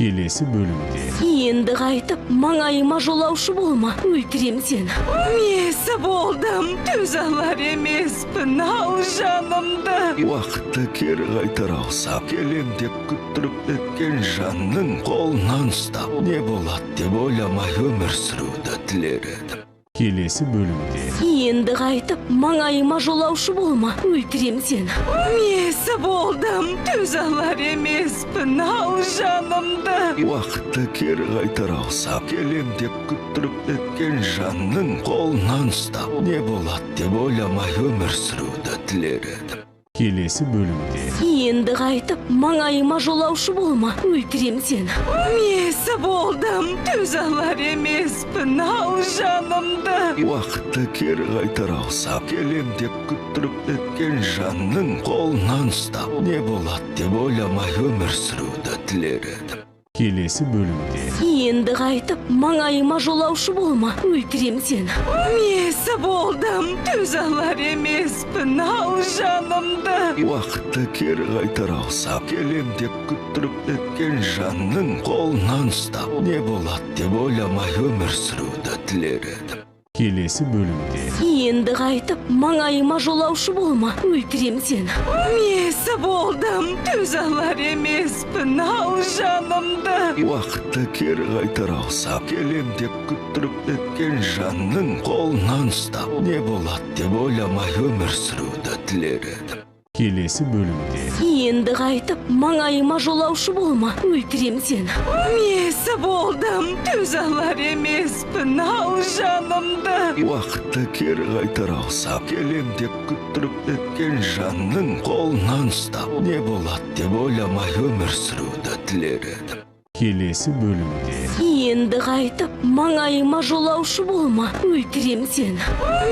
Келесі бөлімде. Енді қайтып маңайыма жолаушы болма, өлтірем сені. Несі болдым, төзе алар емеспін, ал жанымды. Уақытты кері қайтара алсам, келем деп күттіріп кеткен жанның қолынан ұстап, не болады деп ойламай өмір сүруді тілер едім. Келесі бөлімде. Енді қайтып маңайыма жолаушы болма, өлтірем сені. Несі болдым, төзе алар емеспін, ал жанымды. Уақытты кері қайтара алсам, келем деп күттіріп кеткен жанның қолынан ұстап, не болады деп ойламай өмір сүруді тілер едім. Келесі бөлімде. Енді қайтып маңайыма жолаушы болма, өлтірем сені. Несі болдым, төзе алар емеспін, ал жанымды. Уақытты кері қайтара алсам, келем деп күттіріп кеткен жанның қолынан ұстап, не болады деп ойламай өмір сүруді тілер едім. Келесі бөлімде. Енді қайтып маңайыма жолаушы болма, өлтірем сені. Несі болдым, төзе алар емеспін, ал жанымды. Уақытты кері қайтара алсам, келем деп күттіріп кеткен жанның қолынан ұстап, не болады деп ойламай өмір сүруді тілер едім. Келесі бөлімде. Енді қайтып маңайыма жолаушы болма, өлтірем сені. Несі болдым, төзе алар емеспін, ал жанымды. Уақытты кері қайтара алсам, келем деп күттіріп кеткен жанның қолынан ұстап, не болады деп ойламай өмір сүруді тілер едім. Келесі бөлімде. Енді қайтып маңайыма жолаушы болма, өлтірем сені. Несі болдым, төзе алар емеспін, ал жанымды. Уақытты кері қайтара алсам, келем деп күттіріп кеткен жанның қолынан ұстап, не болады деп ойламай өмір сүруді тілер едім. Келесі бөлімде. Енді қайтып маңайыма жолаушы болма, өлтірем сені.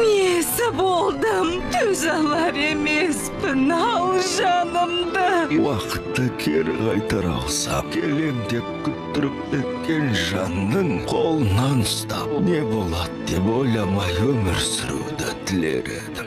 Несі болдым, төзе алар емеспін, ал жанымды. Уақытты кері қайтара алсам, келем деп күттіріп кеткен жанның қолынан ұстап, не болады деп ойламай өмір сүруді тілер едім.